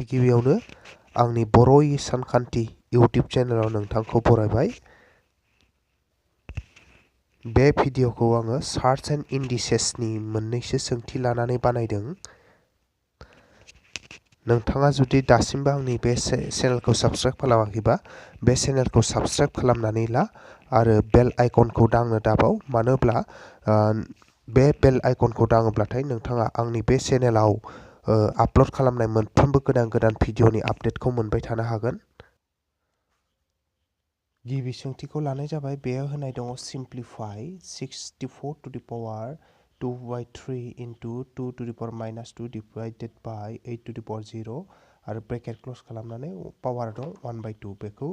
गिबियावनो आंनि बर'यै सानखान्थि इउटिउब चेनेलाव नोंथांखौ बरायबाय। बे भिडिअखौ आङो सार्च एन्ड इन्डिसेसनि मोननैसो सोंथि लानानै बानायदों। नोंथाङा जुदि दासिमबो आंनि बे चेनेलखौ साबस्क्राइब खालामाखैबा बे चेनेलखौ साबस्क्राइब खालामनानै ला आरो बेल आइकनखौ दांनो दाबाव, मानोब्ला बे बेल आइकनखौ दाङोब्लाथाय नोंथाङा आंनि बे चेनेलाव आपल'ड खालामनाय मोनफ्रोमबो गोदान भिडिअनि आपडेटखौ मोनबाय थानो हागोन। गिबि सोंथिखौ लानाय जाबाय, बेयाव होनाय दङ सिम्प्लिफाइ 64 टु द पावार 2/3 इनटु 2 टु द पावार -2 डिवाइडेड बाय 8 टु द पावार 0 आरो ब्रेकेट क्लोज खालामनानै पावार दं 1/2। बेखौ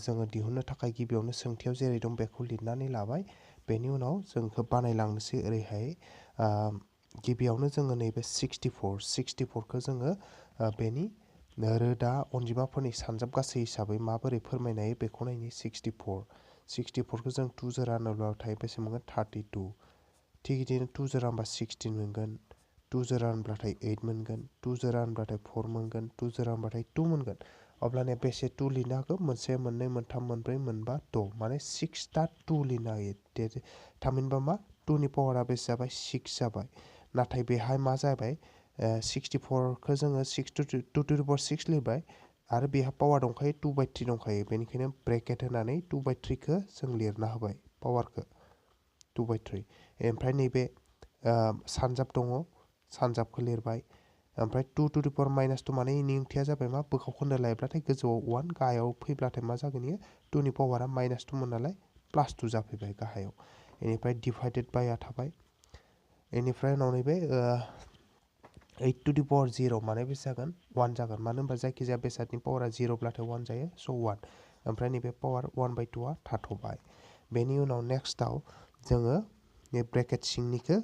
जोङो दिहुननो थाखाय गिबियावनो सोंथियाव जेरै दं बेखौ लिरनानै लाबाय। बेनि उनाव जोंखौ बानायलांनोसै ओरैहाय। गिबियावनो जोङो नैबे 64खौ जोङो बेनि रोदा अनजिमाफोरनि सानजाब गासै हिसाबै माबोरै फोरमायनो हायो बेखौ नायनि। 64खौ जों 2 जों रानोब्लाथाय बेसे मोनगोन? 32। थिग बिदिनो 2 जों रानबा 16 मोनगोन, 2 जों रानब्लाथाय 8 मोनगोन, 2 जों रानब्लाथाय 4 मोनगोन, 2 जों रानब्लाथाय 2 मोनगोन। अब्लानिया बेसे 2 लिरनो हागौ? 1, 2, 3, 4, 5, 6 माने 6टा 2 लिरनो हायो। थामहिनबा मा? 2 नि पावारा बेसे जाबाय? 6 जाबाय। नाथाय बेहाय मा जाबाय? 64खौ जोङो 2 टु द पावार 6 लिरबाय आरो बेहा पावार दंखायो 2/3 दंखायो। बेनिखायनो ब्रेकेट होनानै 2/3खौ जों लिरना होबाय, पावारखौ 2/3। ओमफ्राय नैबे सानजाब दङ, सानजाबखौ लिरबाय। ओमफ्राय 2 टु द पावार -2 माने इनि ओंथिया जाबाय मा? बोखावखोन्दो लायोब्लाथाय गोजौआव 1, गाहायाव फैब्लाथाय मा जागोन? इयो 2 नि पावारा -2 मोन नालाय +2 जाफैबाय गाहायाव। बेनिफ्राय डिभाइडेड बायआ थाबाय। बेनिफ्राय उनाव नैबे 8 टु द पावार 0 माने बेसे जागोन? 1 जागोन। मानो होनबा जायखिजाया बेसादनि पावारा 0ब्लाथाय 1 जायो, स' 1। ओमफ्राय नैबे पावार 1/2आ थाथ'बाय। बेनि उनाव नेक्स्टआव जोङो बे ब्रेकेट सिंनिखौ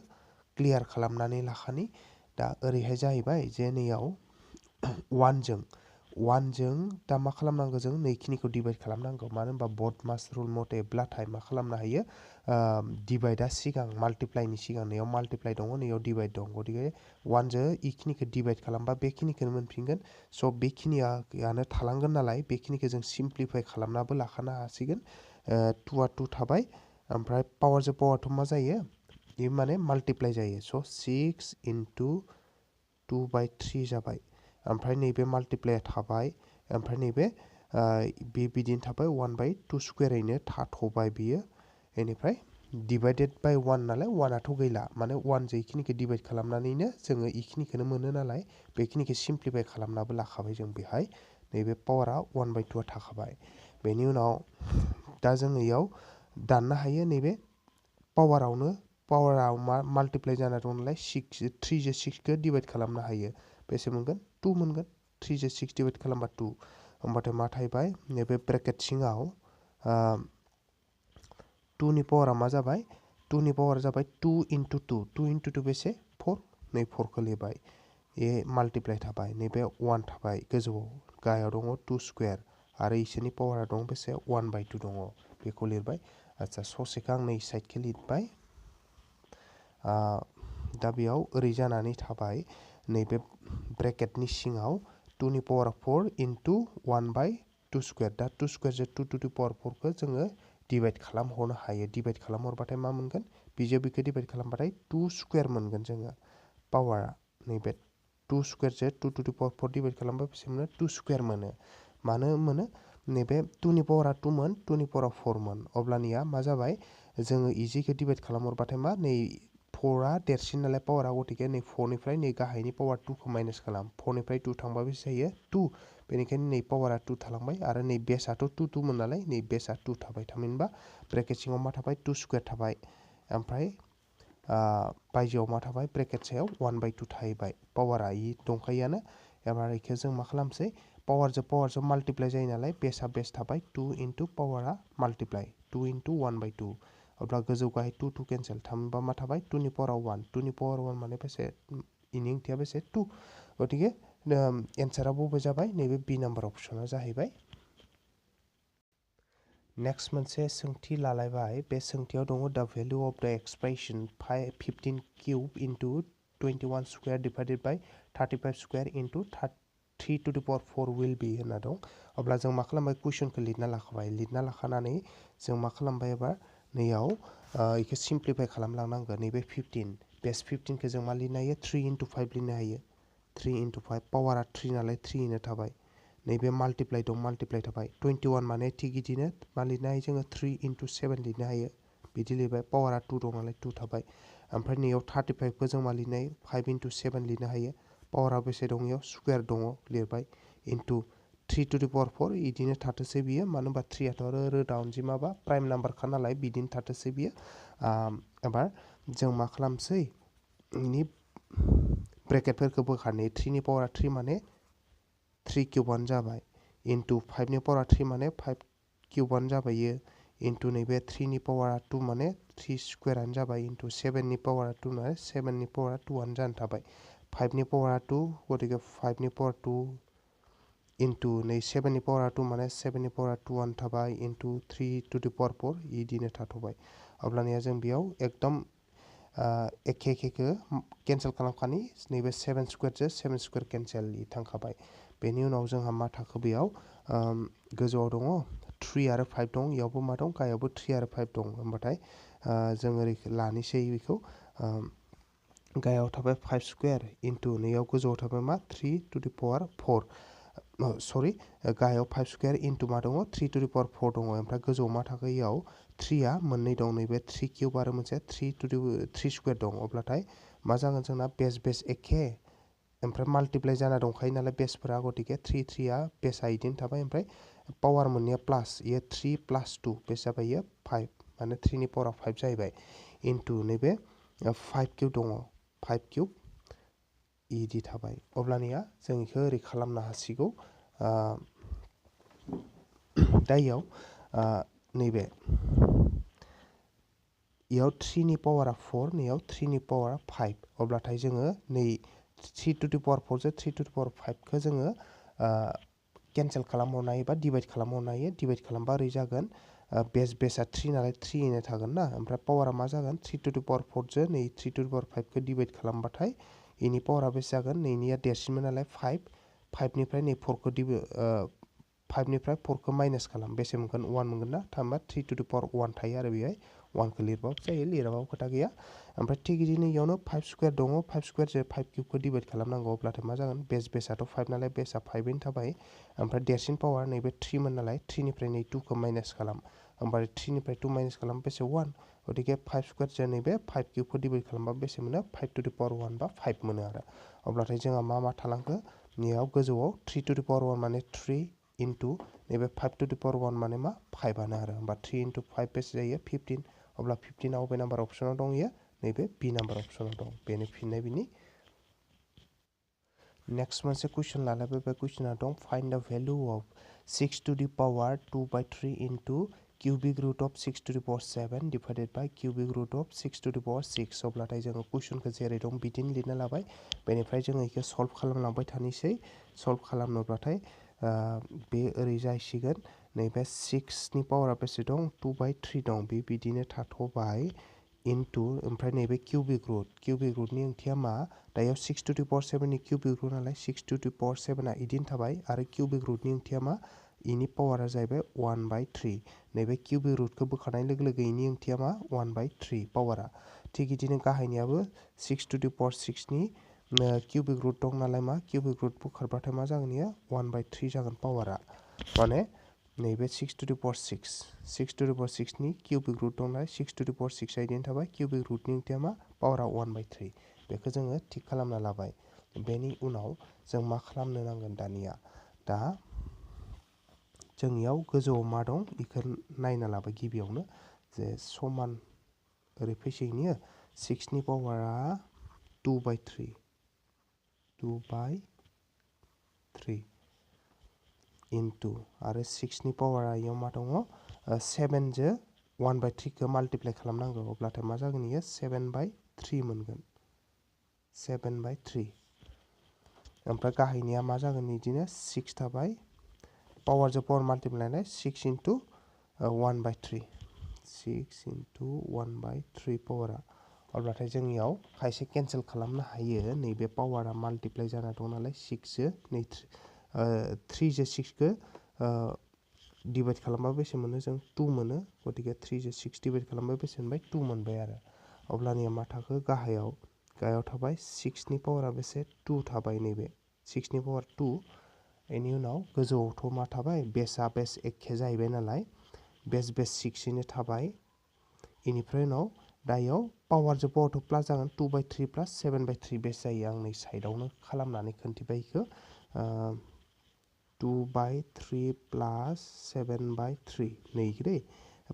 क्लियार खालामनानै लाखानि। दा ओरैहाय जाहैबाय जे नैयाव 1जों दा मा खालामनांगौ? जों नैखिनिखौ डिभाइड खालामनांगौ। मानो होनबा बदमास रुल मथेब्लाथाय मा खालामनो हायो? डिभाइडआ सिगां, माल्टिप्लाइनि सिगां। नैयाव माल्टिप्लाइ दङ, नैयाव डिभाइड दं। गतिके 1जों इखिनिखौ डिभाइड खालामबा बेखिनिखौनो मोनफिनगोन। स' बेखिनियानो थालांगोन नालाय बेखिनिखौ जों सिम्प्लिफाइ खालामनाबो लाखानो हासिगोन। 2आ 2 थाबाय, ओमफ्राय पावारजों पावारथ' मा जायो? बे माने माल्टिप्लाइ जायो। स' 6 इनटु 2/3 जाबाय। ओमफ्राय नैबे माल्टिप्लाइआ थाबाय। ओमफ्राय नैबे बिदिनो थाबाय 1/2 स्कुवेरैनो थाथ'बाय बियो। बेनिफ्राय डिभाइडेड बाय 1 नालाय 1आथ' गैला। माने 1जों इखिनिखौ डिभाइड खालामनानैनो जोङो इखिनिखौनो मोनो नालाय बेखिनिखौ सिम्प्लिफाइ खालामनाबो लाखाबाय जों बेहाय। नैबे पावारा 1/2आ थाखाबाय। बेनि उनाव दा जोङो इयाव दाननो हायो। नैबे पावाराव मा माल्टिप्लाइ जाना दं नालाय 3जों 6खौ डिभाइड खालामनो हायो। बेसे मोनगोन? 2 मोनगोन। 3जों 6 डिभाइड खालामबा 2। होमबाथाय मा थाहैबाय? नैबे ब्रेकेट सिङाव 2 नि पावारा मा जाबाय? 2 नि पावारा जाबाय 2 इनटु 2। 2 इनटु 2 बेसे? 4। नै 4खौ लिरबाय। ए माल्टिप्लाइ थाबाय। नैबे 1 थाबाय गोजौआव। गाहायाव दङ 2 स्कुवेर आरो इसोरनि पावारा दं बेसे? 1/2 दङ। बेखौ लिरबाय। आচ্ছা, ससेखौ आं नै साइडखौ लिरबाय। दा बेयाव ओरै जानानै थाबाय नैबे ब्रेकेटनि सिङाव 2 नि पावार 4 इनटु 1/2 स्कुवेर। दा 2 स्कुवेरजों 2 टु द पावार 4खौ जोङो डिभाइड खालामहरनो हायो। डिभाइड खालामहरबाथाय मा मोनगोन? बिजों बिखौ डिभाइड खालामबाथाय 2 स्कुवेर मोनगोन जोङो पावारा। नैबे 2 स्कुवेरजों 2 टु द पावार 4 डिभाइड खालामबा बेसे मोनो? 2 स्कुवेर मोनो। मानो मोनो? नैबे 2 नि पावारा 2 मोन, 2 नि पावारा 4 मोन। अब्लानिया मा जाबाय? जोङो इजिखौ डिभाइड खालामहरबाथाय मा? नै 4आ देरसिन नालाय पावारा, गतिके नै 4निफ्राय नै गाहायनि पावार 2खौ माइनास खालाम। 4निफ्राय 2 थांबा बेसे जायो? 2। बेनिखायनो नै पावारा 2 थालांबाय आरो नै बेसआथ' 2 2 मोन नालाय नै बेसआ 2 थाबाय। थामहिनबा ब्रेकेट सिङाव मा थाबाय? 2 स्कुवेर थाबाय। ओमफ्राय बायजोआव मा थाबाय? ब्रेकेट सायाव 1/2 थाहैबाय। पावारा इ दंखायोआनो। एबार इखौ जों मा खालामसै? पावारजों माल्टिप्लाइ जायो नालाय बेसआ बेस थाबाय। 2 इनटु पावारा माल्टिप्लाइ 2 इनटु 1/2। अब्ला गोजौ गाहाय 2 2 केन्सेल। थामहिनबा मा थाबाय? 2 नि पावाराव 1। 2 नि पावार 1 माने बेसे? इनि ओंथिया बेसे? 2। गतिके एन्सारा बबे जाबाय? नैबे बि नाम्बार अप्सना जाहैबाय। नेक्स्ट मोनसे सोंथि लालायबाय। बे सोंथियाव दङ the value of the expression 15 cube into 21 square divided by 35 square into 3 to the power 4 will be होनना दं अब्ला जों मा खालामबाय कुइसनखौ लिरना लाखाबाय लिरना लाखानानै जों मा खालामबाय एबार नैयाव इखौ सिम्प्लिफाई खालामलांनांगोन नैबे 15 बेस 15 खौ जों मा लिरनो हायो 3 into 5 लिरनो हायो 3 into 5 पावारा 3 नालाय 3 नो थाबाय नैबे माल्टिप्लाइ दं माल्टिप्लाइ थाबाय 21 माने थिग इदिनो मा लिरनो हायो जोङो 3 into 7 लिरनो हायो बिदि लिरबाय पावारा 2 दं नालाय 2 थाबाय ओमफ्राय नैयाव 35 खौ जों मा लिरनो हायो 5 into 7 लिरनो हायो पावारा बेसे दं इयाव स्क्वायर दङ लिरबाय into 3 to the power 4 इदिनो थाथोंसै बियो मानो होनबा 3 आथ' रोदा अनजिमा बा प्राइम नाम्बारखा नालाय बिदिनो थाथोंसै बियो एबार जों मा खालामसै इनि ब्रेकेटफोरखौ बोखारनि 3 नि पावारा 3 माने 3 क्यूबानो जाबाय into 5 नि पावारा 3 माने 5 क्यूबानो जाबाय इयो into नैबे 3 नि पावारा 2 माने 3 स्क्वायरानो जाबाय into 7 नि पावारा 2 माने 7 नि पावारा 2 आनो जानो थाबाय 5 नि पावारा 2 गतिके 5 नि पावार 2 into नै 7 नि पावारा 2 माने 7 नि पावारा 2 आनो थाबाय into 3 to the power 4 इदिनो थाथबाय अब्लानिया जों बेयाव एकदम एखे एखेखौ केन्सेल खालामखानि नैबे 7 स्क्वायर 7 स्क्वायर केन्सेल थांखाबाय बेनि उनाव जोंहा मा थाखो बेयाव गोजौआव दङ 3 आरो 5 दं इयावबो मा दं गाहायावबो 3 आरो 5 दं होमबाथाय जों ओरै लानोसै बेखौ गाहायाव थाबाय 5 स्क्वायर इनटु नैयाव गोजौआव थाबाय मा 3 to the power 4 सरि गाहायाव 5 स्क्वायर इनटु मा दङ 3 to the power 4 दङ ओमफ्राय गोजौआव मा थाखो इयाव 3 आ मोननै दं नैबे 3 क्यूब आरो मोनसे 3 स्क्वायर दं अब्लाथाय मा जागोन जोंना बेस एखे ओमफ्राय माल्टिप्लाइ जाना दंखायो नालाय बेसफोरा गतिके 3 आ बेसआ इदिनो थाबाय ओमफ्राय पावार मोननाया प्लास इयो 3 + 2 बेस जाबाय इयो 5 माने 3 नि पावारा 5 जाहैबाय इनटु नैबे 5 क्यूब दङ 5 क्यूब इदि थाबाय अब्लानिया जों इखौ ओरै खालामनो हासिगौ दा इयाव नैबे इयाव 3 नि पावारा 4 नैयाव 3 नि पावारा 5 अब्लाथाय जोङो नै 3 to the power 4 जो 3 to the power 5 खौ जोङो केन्सेल खालामहरनो हायो बा डिभाइड खालामहरनो हायो डिभाइड खालामबा ओरै जागोन बेसआ 3 नालाय 3 नो थागोन ना ओमफ्राय पावारा मा जागोन 3 to the power 4 जो नै 3 to the power 5 खौ डिभाइड खालामबाथाय इनि पावारा बेसे जागोन नैनिया देरसिनमोन नालाय 5 निफ्राय नै 4 खौ 5 निफ्राय 4 खौ माइनास खालाम बेसे मोनगोन 1 मोनगोन ना थामहिनबा 3 to the power 1 थायो आरो बेहाय 1 खौ लिरबाबो जायो लिराबाबो खोथा गैया ओमफ्राय थिग इदिनो इयावनो 5 स्क्वायर दङ 5 स्क्वायर जो 5 क्यूब खौ डिभाइड खालामनांगौ अब्लाथाय मा जागोन बेसआथ' 5 नालाय बेसआ 5 नो थाबाय ओमफ्राय देरसिन पावार नैबे 3 मोन नालाय 3 निफ्राय नै 2 खौ माइनास खालाम ओमफ्राय 3 निफ्राय 2 माइनास खालाम बेसे 1 गतिके 5 स्क्वायर जो नैबे 5 क्यूब खौ डिभाइड खालामबा बेसे मोनो 5 to the power 1 बा 5 मोनो आरो अब्लाथाय जोंहा मा थालांखो नियाव गोजौआव 3 to the power 1 माने 3 इनटु नैबे 5 to the power 1 माने मा 5 आनो आरो होमबा 3 into 5 बेसे जायो 15 अब्ला 15 बबे नाम्बार अपसनाव दं इयो नैबे बी नाम्बार अपसनाव दं बेनो फिननाय बिनि नेक्स्ट मोनसे कुइसन लालायबाय बे कुइसना दं फाइन्ड द value of 6 to the power 2/3 into cubic root of 6 to the power 7 divided by cubic root of 6 to the power 6 अब्लाथाय जोङो कुइसनखौ जेरै दं बिदिनो लिरना लाबाय बेनिफ्राय जोङो इखौ सल्भ खालामलांबाय थानोसै सल्भ खालामनोब्लाथाय बे ओरै जाहैसिगोन नैबे 6 नि पावारा बेसे दं 2/3 दं बिदिनो थाथबाय इनटु ओमफ्राय नैबे cubic root नि ओंथिया मा दायाव 6 to the power 7 नि cubic root नालाय 6 to the power 7 आ इदिनो थाबाय आरो cubic root नि ओंथिया मा इनि पावारा जाहैबाय 1/3 नैबे cubic root खौ बोखारनाय लोगो लोगो इनि ओंथिया मा 1/3 पावारा थिग इदिनो गाहायनियाबो 6 to the power 6 नि cubic root दं नालाय मा cubic root बोखारबाथाय मा जागोन इयो 1/3 जागोन पावारा माने नैबे 6 to the power 6 to the power 6 नि cubic root दं नालाय 6 to the power 6 आ इदिनो थाबाय cubic root नि ओंथिया मा पावारा 1/3 बेखौ जोङो थिक खालामना लाबाय बेनि उनाव जों मा खालामनो नांगोन दानिया दा जोंनियाव गोजौआव मा दं इखौ नायना लाबाय गिबियावनो जे समान ओरै फैसिगोन इयो 6 नि पावारा 2/3 इनटु आरो 6 नि पावारा इयाव मा दङ 7 जो 1/3 खौ माल्टिप्लाइ खालामनांगौ अब्लाथाय मा जागोन इयो 7/3 मोनगोन 7/3 ओमफ्राय गाहायनिया मा जागोन इदिनो 6 थाबाय पावार जो पावार माल्टिप्लाइ नालाय 6 into 1/3 6 into 1/3 पावारा अब्लाथाय जोंनियाव खायसे केन्सेल खालामनो हायो नैबे पावारा माल्टिप्लाइ जाना दं नालाय 6 जो नै 3 जो 6 खौ डिवाइड खालामबा बेसे मोनो जों 2 मोनो गतिके 3 जो 6 डिवाइड खालामबा बेसे मोनबाय 2 मोनबाय आरो अब्लानिया मा थाखो गाहायाव थाबाय 6 नि पावारा बेसे 2 थाबाय नैबे 6 नि पावार 2 बेनि उनाव गोजौआवथ' मा थाबाय बेसआ बेस एखे जाहैबाय नालाय बेस 6 नो थाबाय इनिफ्राय उनाव दायाव पावारजों पावारथ' प्लास जागोन 2/3 प्लास 7/3 बेस जायो आं नै साइडआवनो खालामनानै खोन्थिबाय इखौ 2/3 प्लास 7/3 नै दै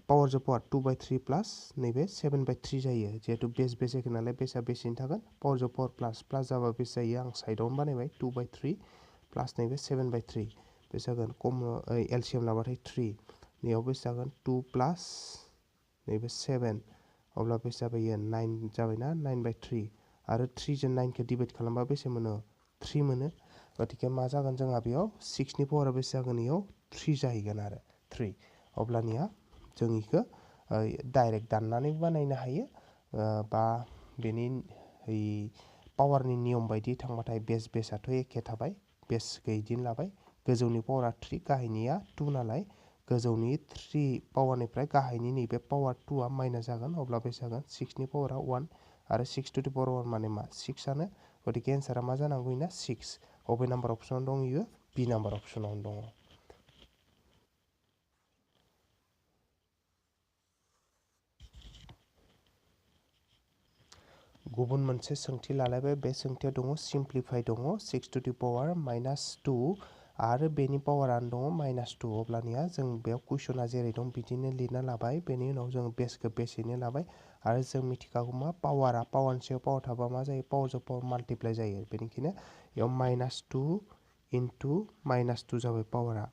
पावारजों पावार 2/3 प्लास नैबे 7/3 जायो जिहेतु बेस एखे नालाय बेसआ बेसेनि थागोन पावारजों पावार प्लास जाबा बेस जायो आं साइडआवनो बानायबाय 2/3 प्लास नैबे 7/3 बेस जागोन कम एलसिएम लाबाथाय 3 नैयाव बेस जागोन 2 प्लास नैबे 7 अब्ला बेस जाबाय 9 जाबायना 9/3 आरो 3 जों 9 खौ डिवाइड खालामबा बेसे मोनो 3 मोनो गतिके मा जागोन जोंहा बेयाव 6 नि पावारा बेसे जागोन इयाव 3 जाहैगोन आरो 3 अब्लानिया जों इखौ डाइरेक्ट दाननानै बानायनो हायो बा बेनि पावारनि नियम बायदि थांबाथाय बेसआथ' एखे थाबाय बेसखौ इदिनो लाबाय गोजौनि पावारा 3 गाहायनिया 2 नालाय गोजौनि 3 पावारनिफ्राय गाहायनि नैबे पावार 2 आ माइनास जागोन अब्ला बेसे जागोन 6 नि पावारा 1 आरो 6 टू द पावर 1 माने मा 6 आनो गतिके एन्सारा मा जानांगौ इना 6 अबे नाम्बार अप्शनाव दं इयो बि नाम्बार अप्शनाव दङ गुबुन मोनसे सोंथि लालायबाय बे सोंथियाव दङ सिम्प्लिफाइ दङ 6 टू द पावर -2 आरो बेनि पावारानो दङ -2 अब्लानिया जों बेयाव कुइसना जेरै दं बिदिनो लिरना लाबाय बेनि उनाव जों बेसखौ बेसेनो लाबाय आरो जों मिथिखागौ मा पावारनि सायाव पावार थाबा मा जायो पावारजों पावार माल्टिप्लाइ जायो बेनिखायनो बेयाव -2 इनटू -2 जाबाय पावारा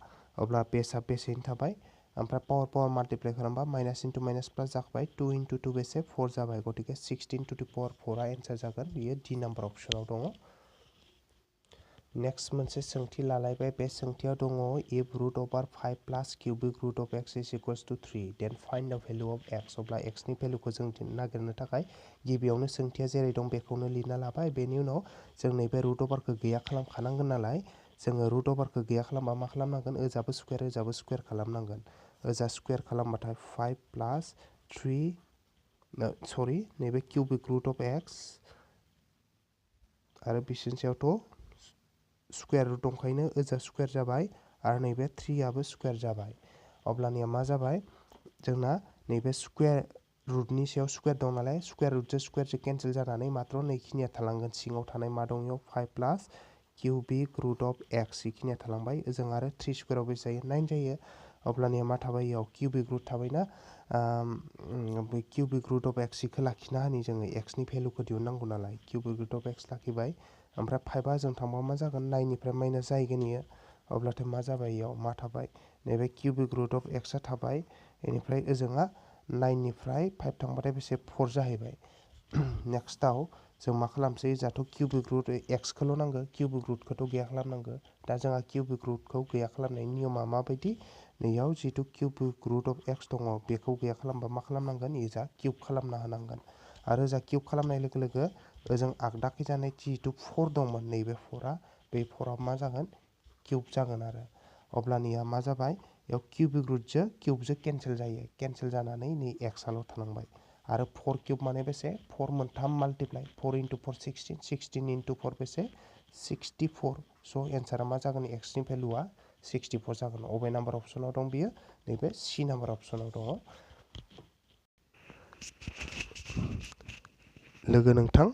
अब्ला बेसआ बेसेनो थाबाय ओमफ्राय पावार माल्टिप्लाइ खालामबा माइनास इनटू माइनास प्लास जाबाय 2 इनटू 2 बेसे 4 जाबाय गतिके 16 टू द पावर 4 आ एन्सार जागोन बियो डी नाम्बार अप्शनाव दङ नेक्स्ट मोनसे सोंथि लालायबाय बे सोंथियाव दङ if root over 5 plus cubic root of x is equals to 3 then find the value of x अब्ला x नि भेल्यूखौ जों नागिरनो थाखाय गिबियावनो सोंथिया जेरै दं बेखौनो लिरना लाबाय बेनि उनाव जों नैबे रूट ओभारखौ गैया खालामखानांगोन नालाय जोङो रूट ओभारखौ गैया खालामबा मा खालामनांगोन ओजाबो स्क्वायर खालामनांगोन ओजा स्क्वायर खालामबाथाय 5 प्लस 3 सरि नैबे क्यूबिक रूट अफ x आरो बिसिनि सायावथ' स्क्वायर रूट दंखायनो ओजा स्क्वायर जाबाय आरो नैबे 3 आबो स्क्वायर जाबाय अब्लानिया मा जाबाय जोंना नैबे स्क्वायर रूटनि सायाव स्क्वायर दं नालाय स्क्वायर रूटजों स्क्वायरजों केन्सेल जानानै मात्र नैखिनिया थालांगोन सिङाव थानाय मा दं इयाव 5 plus cubic root of x इखिनिया थालांबाय ओजों आरो 3 स्क्वायराव बेसे जायो 9 जायो अब्लानिया मा थाबाय इयाव क्यूबिक रूट थाबायना बे क्यूबिक रूट अफ x इखौ लाखिना होनि जोङो x नि भेल्यूखौ दिहुननांगौ नालाय क्यूबिक रूट अफ x लाखिबाय ओमफ्राय 5 आ जों थांबा मा जागोन 9 निफ्राय माइनास जाहैगोन इयो अब्लाथाय मा जाबाय इयाव मा थाबाय नैबे क्यूबिक रूट अफ x आ थाबाय बेनिफ्राय ओजोंआ 9 निफ्राय 5 थांबाथाय बेसे 4 जाहैबाय नेक्स्टआव जों मा खालामसै जाथ' क्यूबिक रूट x खौल' नांगौ क्यूबिक रूटखौथ' गैया खालामनांगौ दा जोंहा क्यूबिक रूटखौ गैया खालामनायनि नियमा माबायदि नैयाव जिथु क्यूबिक रूट अफ x दङ बेखौ गैया खालामबा मा खालामनांगोन इजा क्यूब खालामना होनांगोन आरो जा क्यूब खालामनाय लोगो लोगो ओजों आगदाखै जानाय जिथु 4 दंमोन नैबे 4 आ बे 4 आ मा जागोन क्यूब जागोन आरो अब्लानिया मा जाबाय इयाव क्यूबिक रूटजों क्यूबजों केन्सेल जायो केन्सेल जानानै नै x आल' थालांबाय आरो 4 क्यूब माने बेसे 4 मोनथाम माल्टिप्लाइ 4 इनटू 4 16 16 इनटू 4 बेसे 64 स' एन्सारा मा जागोन x नि भेल्यूआ 64 जागोन अबे नाम्बार अप्शनाव दं बियो नैबे सी नाम्बार अप्शनाव दङ लोगो नोंथां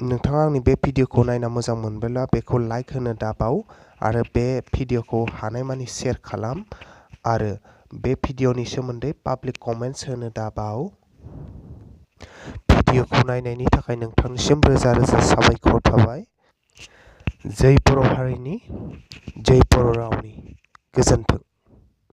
नोंथाङा आंनि बे भिडिअखौ नायना मोजां मोनबायब्ला बेखौ लाइक होनो दाबाव आरो बे भिडिअखौ हानायमानि शेयार खालाम आरो बे भिडिअनि सोमोन्दै पाब्लिक कमेन्ट्स होनो दाबाव भिडिअखौ नायनायनि थाखाय नोंथांनिसिम रोजा रोजा साबायखर थाबाय जै बर' हारिनि जै बर' रावनि गोजोन्थों